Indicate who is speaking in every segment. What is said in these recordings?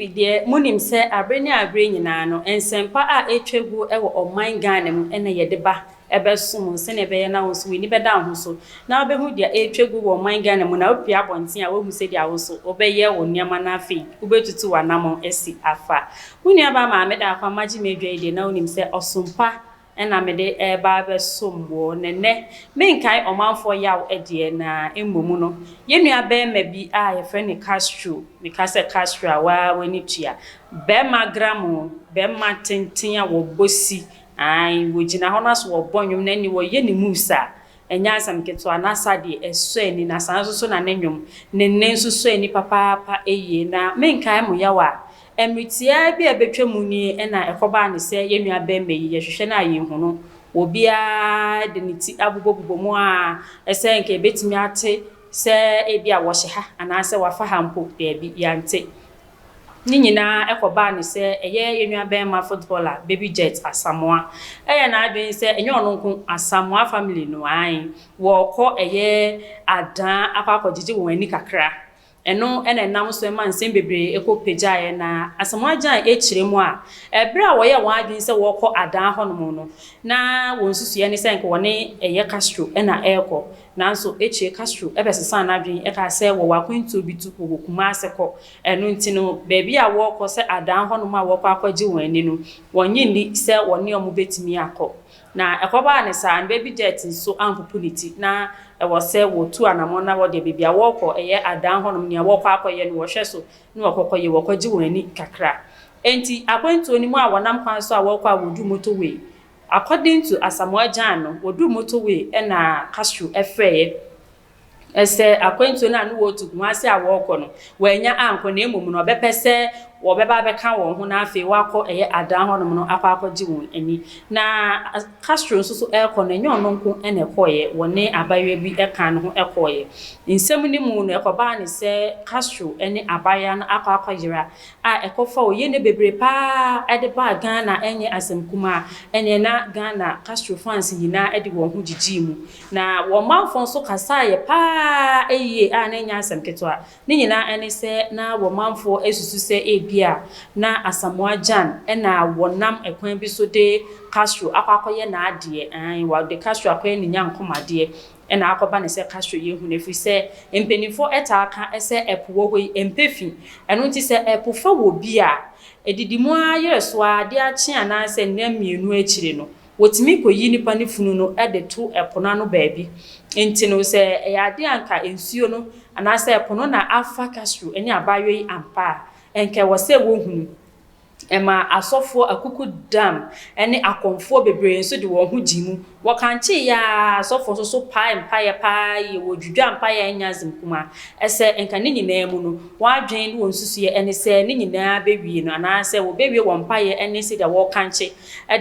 Speaker 1: TV deɛ, monim sɛ abere ne abere nyinaa no, nsɛmpa a ɛtwa gu wɔ ɔman Ghana mu na yɛde ba bɛsom wo sɛnea ɛbɛyɛ na wo nso w'ani bɛda wo ho so na wobɛhu deɛ ɛretwa gu wɔ ɔman Ghana mu na wopue abɔnten a woahu sɛdeɛ wo nso wobɛyɛ wo nneɛma na afei wobɛtutu w'anammɔn asi afa. Wo nuabaa Maame Daakwa Magye M'adwa yi deɛ na wonim sɛ ɔsom pa na mede reba abɛsom wo. Na nnɛ, menkae ɔmanfoɔ yaw deɛ, na mmom no, yɛn nua barima bi a yɛfrɛ no Castro, meka sɛ Castro a, wo ara w'ani tua, barima gramo, barima tenten a wɔbɔ si, ae, wɔgyina hɔ na so wɔbɔ nnwom na ɛnne wɔyɛ ne moves a, ɛnyɛ asɛm ketewa, n'asa deɛ ɛsɔ ani, na saa nso so na ne nnwom, ne nne nso sɔ ani papaapa yie. Na menkae mo yaw a, Mmere tiaa bi a ɛbɛtwa mu nie na ɛkɔbaa no sɛ yɛn nua barima yi, yɛhwehwɛ no a yɛnhu no. Obiara de ne ti abobɔbobɔ mu a sɛ nka yɛbɛtumi ate sɛ ebia wɔhyɛ ha anaasɛ wafa ha mpo, daabi, yɛante. Ne nyinaa ɛkɔbaa no sɛ ɛyɛ yɛn nua barima footballer Baby Jet Asamoah. Ɛyɛ n'adwene sɛ ɛnyɛ ɔno nko, Asamoah family no, ae, wɔrekɔ ɛyɛ Adaa akɔ akɔgyegye wɔn ani kakra. Ɛno na ɛnam so ma nsɛm bebree kɔ pagyaeɛ. Na Asamoah Gyan kyerɛ mu a, ɛberɛ a wɔyɛɛ wɔn adwene sɛ wɔrekɔ Adaa hɔnom no, na wɔn nsusuiɛ ne sɛ nka wɔne ɛyɛ Castro na ɛrekɔ. Nanso akyire Castro bɛsesaa n'adwene kaa sɛ wɔwɔ akwantuo bi tu, wɔwɔ Kumase kɔ. Ɛno nti no, baabi a wɔrekɔ sɛ Adaa hɔnom a wɔrekɔ akɔgye wɔn ani no, wɔnnye nni sɛ wɔne wɔn bɛtumi akɔ. Na ɛkɔbaa no saa no, Baby Jet nso ampopo ne ti. Na ɛwɔ sɛ wɔtu anammɔn na wɔde baabi a wɔrekɔ, ɛyɛ adan hɔnom, nea wɔrekɔ akɔyɛ no, wɔhwɛ so na wɔkɔkɔyɛ, wɔkɔgye wɔn ani kakra. Enti akwantuo no mu a wɔnam kwan so a wɔrekɔ a wɔduu motorway, according to Asamoah Gyan no, wɔduu motorway na Castro frɛeɛ. Sɛ akwantuo no a na wɔretu, Kumasi a wɔrekɔ no, wɔannya ankɔ na mmom no wɔbɛpɛ sɛ wɔbɛba abɛka wɔn ho na afei wɔakɔ ɛyɛ Adan hɔnom no akɔ akɔgye wɔn ani. Na Castro nso so rekɔ no, ɛnyɛ ɔno nko na ɛkɔeɛ, wɔne abayewa bi kaa ne ho kɔeɛ. Nsɛm no mu no, ɛkɔbaa no sɛ Castro ne abayewa no akɔ akɔyera a ɛkɔfa oye no bebree paa de baa Ghana ɛnyɛ asɛm kumaa, ɛneɛ na Ghana Castro fans nyinaa de wɔn ho gyigyii mu. Na wɔn manfoɔ nso kasaeɛ pa ara yie a na ɛnyɛ asɛm ketewa. Ne nyinaa ne sɛ na wɔn manfoɔ susu sɛ ebia na Asamoah Gyan na wɔnam kwan bi so de Castro akɔ akɔyɛ n'adeɛ, aane, wɔde Castro akɔyɛ ne nyankomadeɛ na akɔba no sɛ Castro yɛ hunu ɛfiri sɛ mpanimfoɔ taa ka sɛ ɛpo wɔ hɔ yi ɛmpɛ fi. Ɛno nti sɛ ɛpo fa wɔ bi a, ɛdidi mu ara yerɛ so ara adeɛ akye anaasɛ nna mmienu akyire no, Wɔtumi kɔyi nipa no funu no de to ɛpo no ano baabi. Enti no, sɛ ɛyɛ adeɛ a anka nsuo no anaasɛ ɛpo no na afa Castro ne abaayewa yi ampa a, anka ɛwɔ sɛ wɔhunu. Ɛmaa asɔfoɔ akukudam ne akɔmfoɔ bebree nso de wɔn ho gyee mu. Wɔkankyeeɛ ara, asɔfoɔ nso so paee mpaeɛ pa ara yie, wɔdwidwaa mpaeɛ a ɛnyɛ asɛm kumaa. Sɛ anka ne nyinaa mu no, wɔn adwene ne wɔn nsusuiɛ ne sɛ ne nyinaa bɛwie no, anaasɛ wɔbɛwie wɔn mpaeɛ ne sɛdeɛ wɔrekankye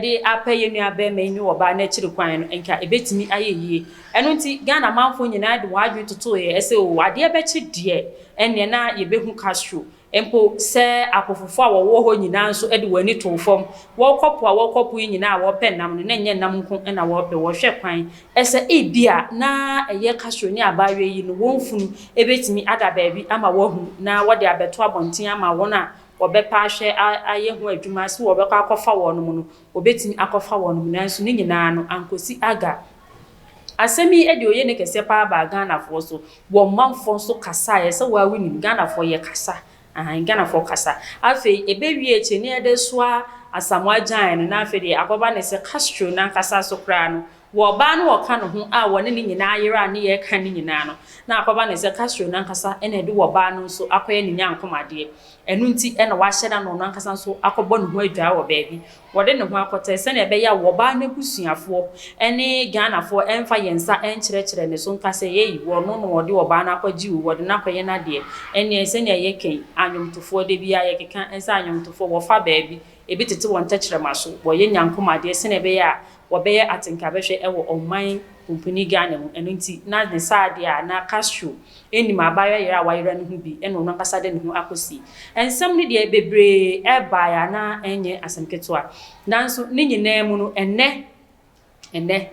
Speaker 1: de apɛ yɛn nua barima yi ne ɔbaa no akyiri kwan no, nka ɛbɛtumi ayɛ yie. Ɛno nti, Ghana manfoɔ nyinaa de wɔn adwene totoeɛ sɛ oo, adeɛ bɛkye deɛ, ɛnneɛ na yɛbɛhu Castro. Mpo sɛ apofofoɔ a wɔwɔ hɔ nyinaa nso de wɔn ani too fam. Wɔrekɔ po a wɔrekɔ po yi nyinaa a wɔrepɛ nam no, na ɛnyɛ nam nko na wɔrepɛ. Wɔhwɛ kwan sɛ ebia na ɛyɛ Castro ne abaayewa yi no wɔn funu bɛtumi ada baabi ama wɔahu na wɔde abɛto abɔnten ama wɔn a wɔbɛpɛ ahwɛ ayɛ ho adwuma sɛ wɔbɛkɔ akɔfa wɔnom no, wɔbɛtumi akɔfa wɔnom, nanso ne nyinaa no, ankɔsi aga. Asɛm yi de oye ne kɛseɛ paa baa Ghanafoɔ so. Wɔn manfoɔ nso kasaeɛ, sɛ wo ara wonim, Ghanafoɔ yɛkasa, ahan, Ghanafoɔ kasa. Afei ɛbɛwie akyire ne yɛde soa Asamoah Gyan no, na afei deɛ akɔba ne sɛ Castro no ankasa so koraa no, Wɔ ɔbaa no ɔka ne ho a wɔne no nyinaa yera a ne yɛreka ne nyinaa no, na akɔba no sɛ Castro no ankasa na ɛde wɔ ɔbaa no nso akɔyɛ ne nyankomadeɛ. Ɛno nti na wahyɛ da na ɔno ankasa nso akɔbɔ ne ho adwaa wɔ baabi. Wɔde ne ho akɔtɛ sɛdeɛ ɛbɛyɛ a wɔ ɔbaa no abusuafoɔ ne Ghanafoɔ mfa yɛn nsa nkyerɛkyerɛ ne so nka sɛ ei wɔno na wɔde ɔbaa no akɔgye o, wɔde no akɔyɛ n'adeɛ. Ɛnneɛ sɛdeɛ yɛka yi, anwomtofoɔ da biara yɛkeka sɛ anwomtofoɔ wɔfa baabi, ebi tete wɔn tɛkyerɛma so, wɔyɛ nyankomadeɛ sɛdeɛ ɛbɛyɛ a wɔbɛyɛ atenkabɛhwɛ wɔ ɔman pumpuni Ghana mu. Ɛno nti, na ne saa adeɛ a na Castro nnim abaayewa yere a wayera no ho bi na ɔno ankasa de ne ho akɔsi. Nsɛm no deɛ bebree baeɛ a na ɛnyɛ asɛm ketewa. Nanso ne nyinaa mu no, ɛnnɛ, ɛnnɛ,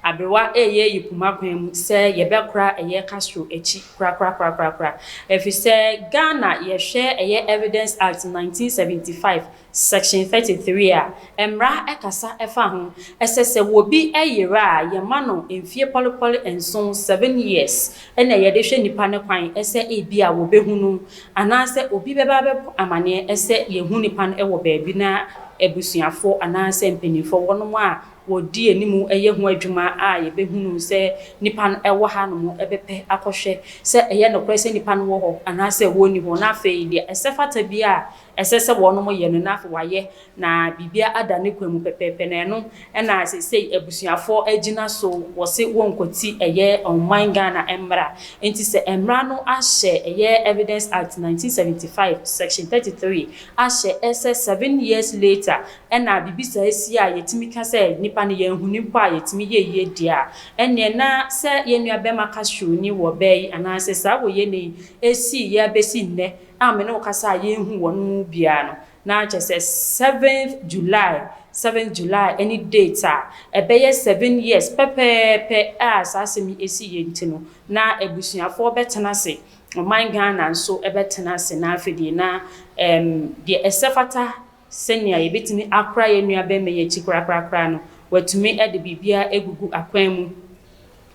Speaker 1: Aberewa reyɛ ayi poma kwan mu sɛ yɛbɛkora ɛyɛ Castro akyi korakorakorakora. Ɛfiri sɛ Ghana yɛhwɛ ɛyɛ Evidence Act 1975 Section 33 a, mmara kasa fa ho. Ɛsɛ sɛ obi yera a, yɛma no mfie pɔlepɔle nson, 7 years, ɛna yɛde hwɛ nipa no kwan sɛ ebia wɔbɛhu no anaasɛ obi bɛba abɛbɔ amaneɛ sɛ yɛhu nipa no wɔ baabi, na abusuafoɔ anaasɛ mpanimfoɔ, wɔnom a wɔdi anim yɛ ho adwuma a yɛbɛhunu sɛ nipa no wɔ hanom, bɛpɛ akɔhwɛ sɛ ɛyɛ nokorɛ sɛ nipa no wɔ hɔ anaasɛ wɔnni hɔ. Na afei deɛ ɛsɛ fata bi a ɛsɛ sɛ wɔnom yɛ no, na afei wayɛ na biribia ada ne kwan mu pɛpɛɛpɛ. Na ɛno ɛna seesei abusuafoɔ agyina so wɔse wɔnkɔti ɛyɛ ɔman Ghana mmara. Nti sɛ mmara no ahyɛ, ɛyɛ Evidence Act 1975 Section 33 ahyɛ ɛsɛ 7 years later ɛna biribi saa asi a yɛtumi ka sɛ nipa no yɛnhu nipa a yɛtumi yɛ yie deɛ a, ɛneɛ na sɛ yɛn nua bɛrima Castro ni wɔ bɛɛ yi anaasɛ saa wɔ yɛ ne esi yɛ abɛsi nnɛ a me ne wo kasa a yɛnhu wɔn mu biara no, na kyerɛ sɛ 7th July, 7th July ɛne date a ɛbɛyɛ 7 years pɛpɛɛpɛ a saa asɛm yi esi yɛ. Nti no na abusuafoɔ bɛtena ase, ɔman Ghana nso bɛtena ase, na afei deɛ na deɛ ɛsɛ fata sɛnea yɛbɛtumi akora yɛn nua bɛrima yi akyi korakorakora no, watumi de biribiara egugu akwan mu,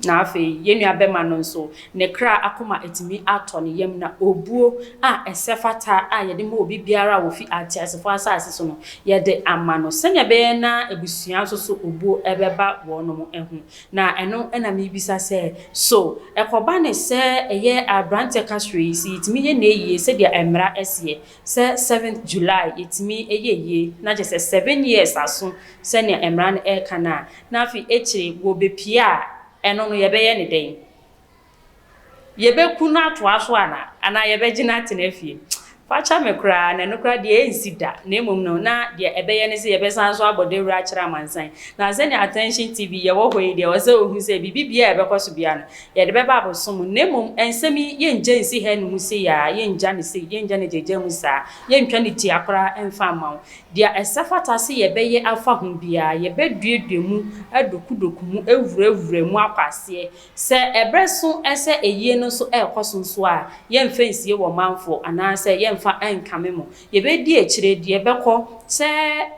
Speaker 1: na afei yɛn nua bɛrima no nso ne kra akoma etumi atɔ ne yam, na obuo a ɛsɛ fata a yɛde ma obi biara a wofi ateasefoɔ asase so no, yɛde ama no, sɛnea ɛbɛyɛ na abusua nso so obuo ɛbɛba wɔn ho. Na ɛno ɛna mebisa sɛ, so ɛkɔba ne sɛ ɛyɛ aberanteɛ Castro yi si yɛtumi yɛ ne yie sɛdeɛ mmara ɛseɛ sɛ 7th July yɛtumi yɛ yie, na kyerɛ sɛ 7 years aso sɛnea mmara no ɛreka no a, na afei akyire wɔbɛpie a, ɛno no yɛbɛyɛ ne dɛn? Yɛbɛku no atoa so ana anaa yɛbɛgye no atena fie? Fakyɛ me koraa, na ɛno koraa deɛ ɛnsi da. Na mmom no, na deɛ ɛbɛyɛ ne sɛ yɛbɛsan so abɔ dawuro akyerɛ amansan. Na sɛnea Attention TV yɛwɔ hɔ yi deɛ, wɔ sɛ ohu sɛ biribi biara a ɛbɛkɔ so biara no, yɛde bɛba abosom. Na mmom nsɛm yi yɛngya nsi ha no mu sei a, yɛngya ne sei, yɛngya ne gyagya mu saa, yɛntwa ne tia koraa ɛmfa mma wo. Deɛ ɛsɛ fata sɛ yɛbɛyɛ afa ho biara, yɛbɛduadua mu, adokudoku mu, awurawura mu akɔ aseɛ. Sɛ ɛberɛ so sɛ eyie no nso ɛrekɔ so nso a, yɛmfa nsie wɔ manfoɔ anaasɛ yɛmfa nkame mo. Yɛbɛdi akyire deɛ ɛbɛkɔ sɛ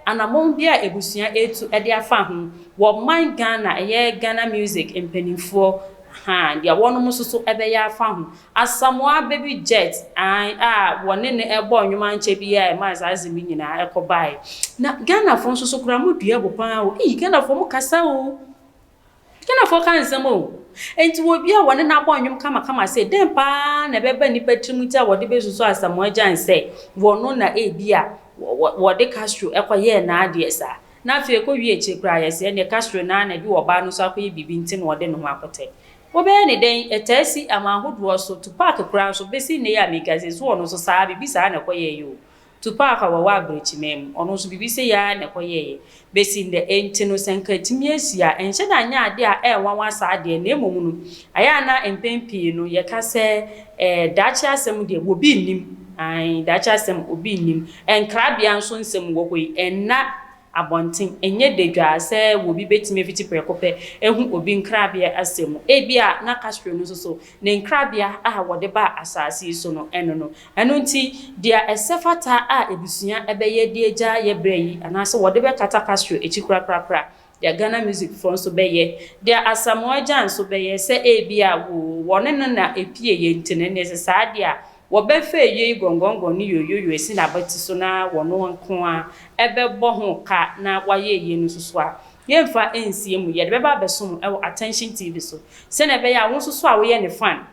Speaker 1: anammɔn bi a abusua etu de afa ho wɔ man Ghana, ɛyɛ Ghana Music mpanimfoɔ ha deɛ, wɔnom nso so ɛbɛyɛ afa ho. Asamoah Baby Jet a wɔne no ɛbɔ nnwom ankyɛ bi a ɛmaa saa asɛm yi nyinaa ɛkɔ baeɛ. Na Ghanafoɔ nso so koraa mo dua bo paa o. Ii, Ghanafoɔ mo kasa o, Ghanafoɔ ka nsɛm o. Nti wɔ bi a wɔne no abɔ nnwom kamakama sɛ dɛn paa na ɛbɛba nnipa tirim nti a wɔde bɛsusu Asamoah Gyan sɛ wɔno na ebi a wɔde Castro ɛkɔyɛɛ n'adeɛ saa, na afei ɛkɔ wie akyire koraa yɛsɛ ɛneɛ Castro naa na ɛde ɔbaa no so akɔyɛ biribi nti na ɔde ne ho akɔtɛ. Wobɛyɛ ne dɛn? Ɛtaa si ama ahodoɔ so. Tupac koraa nso bɛsi nne yi a meka sɛ so ɔno nso saa biribi saa na ɛkɔyɛɛ yi o. Tupac a wɔwɔ aberɛkyima mu, ɔno nso biribi sɛ yɛa na ɛkɔyɛɛyɛ bɛsi nnɛ. Enti no sɛ nka atumi asi a, ɛnhyɛ da nyɛ adeɛ a ɛɛnwanwa saa deɛ. Na mmom no, ayɛ a na mpɛn pii no yɛka sɛ daakye asɛm deɛ, obi nnim. Ae, daakye asɛm obi nnim. Nkrabea nso nsɛm wɔ hɔ yi, ɛnna abɔnten, ɛnyɛ dadwaa sɛ obi bɛtumi afiti prɛko pɛ ehu obi nkrabea asɛm mu. Ebi a na Castro no nso so ne nkrabea a wɔde ba asase yi so no, ɛno no ɛno nti deɛ ɛsɛ fata a ebusua ɛbɛyɛ de agya yɛ brɛ yi anaasɛ wɔde bɛkata Castro akyi korakorakora, deɛ Ghana Music foɔ nso bɛyɛ, deɛ Asamoah Gyan nso bɛyɛ sɛ ebi a wo wɔne no na epie yɛ nti no, ɛnɛ sɛ saa deɛ a wɔbɛfa eyie yi gɔngɔngɔn ne yoyoyo esi n'abati so na wɔn nko a ɛbɛbɔ ho ka na wayɛ eyie no nso so a, yɛmfa nsie mu, yɛde bɛba abɛsom ɛwɔ Attention TV so, sɛnea ɛbɛyɛ a wo nso so a woyɛ ne fan,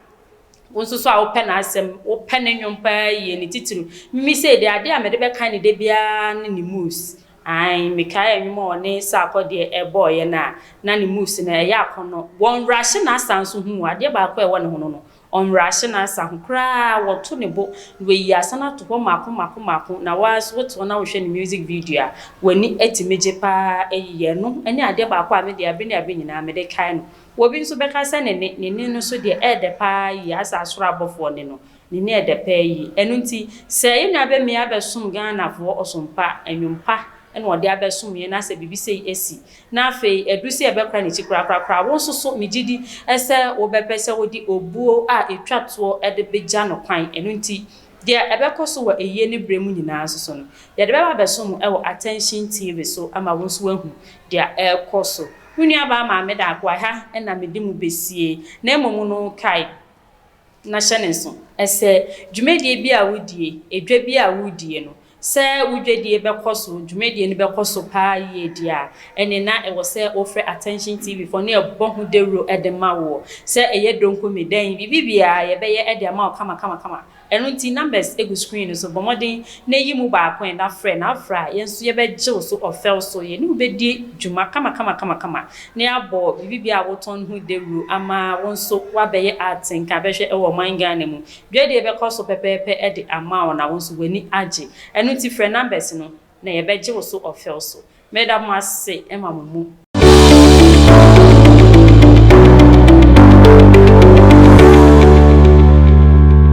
Speaker 1: wo nso so a wopɛ n'asɛm, wopɛ ne nnwom paa yie, ne titiri mimi sɛ deɛ adeɛ a mede bɛka ne de biara ne ne moves. Ae, mekae nnwom a ɔne Sarkodie ɛbɔɔyɛ no a na ne moves no ɛyɛ akɔnnɔ. Wɔnwurahye n'asa nso ho. Adeɛ baako a ɛwɔ ne ho no, ɔnwurahye n'asa ho koraa. Wɔto ne bo na wɔyi asa no ato hɔ mako mako mako, na wote hɔ na wohwɛ ne music video a, w'ani atumi gye paa. Ayi no ne adeɛ baako a mede abere ne abere nyinaa mede kae no. Obi nso bɛka sɛ ne ne no so deɛ ɛɛdɛ paa yie asa asoro abɔfoɔ ne no ne ne ɛdɛ paa yie. Ɛno nti sɛ yɛn nua bɛmmea abɛsom Ghanafoɔ ɔsompa nnwompa. na ɔde abɛsom yɛn na sɛ biribi sei asi na afei ɛdu sɛ yɛbɛkora n'akyi korakorakora, wo nso so megye di sɛ wobɛpɛ sɛ wode obuo a ɛtwa toɔ de bɛgya no kwan. Ɛno nti, deɛ ɛbɛkɔ so wɔ ayie no berɛ mu nyinaa nso so no, yɛde bɛba abɛsom wo wɔ Attention TV so ama wo nso woahu deɛ ɛrekɔ so. Wo nuabaa Maame Daako, ɛha na mede mo bɛsie, na mmom no kae na hyɛ no nso sɛ dwumadie bi a wodie, edwa bi a woredie no, Sɛ wo dwadie bɛkɔ so, dwumadie no bɛkɔ so paa yie deɛ a, ɛnne na ɛwɔ sɛ wofrɛ Attention TV foɔ na yɛbɔ ho dawuro de ma woɔ. Sɛ ɛyɛ donkomi, dɛn, biribi biara yɛbɛyɛ de ama wo kama kama kama. Ɛno nti numbers gu screen no so, bɔ mmɔden na yi mu baako ɛ na frɛ, na wofrɛ a yɛn nso yɛbɛgye wo so ɔfɛw so, yɛne wo bɛdi dwuma kama kama kama kama na yɛabɔ biribi biara a wotɔn ho dawuro ama wo nso woabɛyɛ atenka bɛhwɛ wɔ ɔman Ghana mu. Dwadie bɛkɔ so pɛpɛɛpɛ de ama wo na wo nso w'ani agye. Ɛno nti frɛ numbers no na yɛbɛgye wo so ɔfɛw so. Meda mo ase ma mo mu.